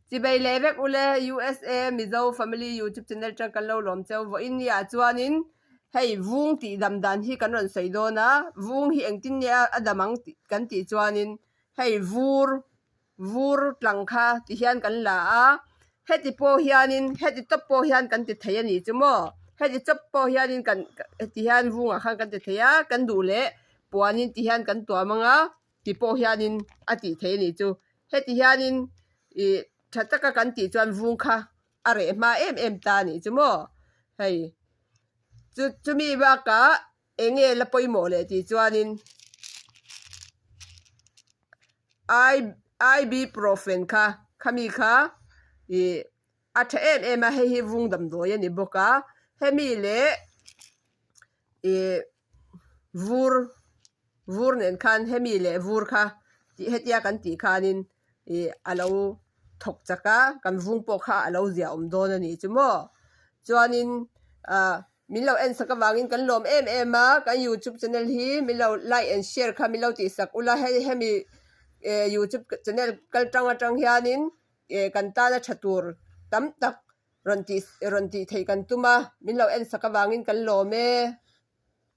Chibei leh vek ule USA Mizo Family YouTube channel tang kan lo lawm cheu vawiin ni ah chuanin hei vung tih dam dan hi kan rawn sawi dawn a vung hi engtin nge a dam ang tih kan tih chuanin hei vur vur tlang kha ti hian kan la a heti pawh hianin heti tawp pawh hian kan ti thei a nih chu maw heti chawp pawh hianin kan heti hian vungah khan kan ti thei a kan duh leh puanin ti hian kan tuam ang a. Ti pawh hianin a tih theih a nih chu. Heti hianin ih tha taka kan tih chuan vung kha a reh hma em em ta a nih chu maw. Hei chu chumi bakah eng nge la pawimawh leh tih chuanin I ibuprofen kha khami kha ih a tha em em a hei hi vung damdawi a ni bawk a hemi leh ih vur vur nen khan hemi leh vur kha tih hetia kan tih khanin ih a lo thawk chak a kan vung pawh kha a lo zia awm dawn a nih chu maw chuanin ah min lo en sak avangin kan lawm em em a kan youtube channel hi min lo like and share kha min lo tih sak ula hei hemi eh youtube channel kal tang atang hianin eh kan tana tha tur tam tak rawn tih rawn tih theih kan tum a min lo en sak avangin kan lawm e.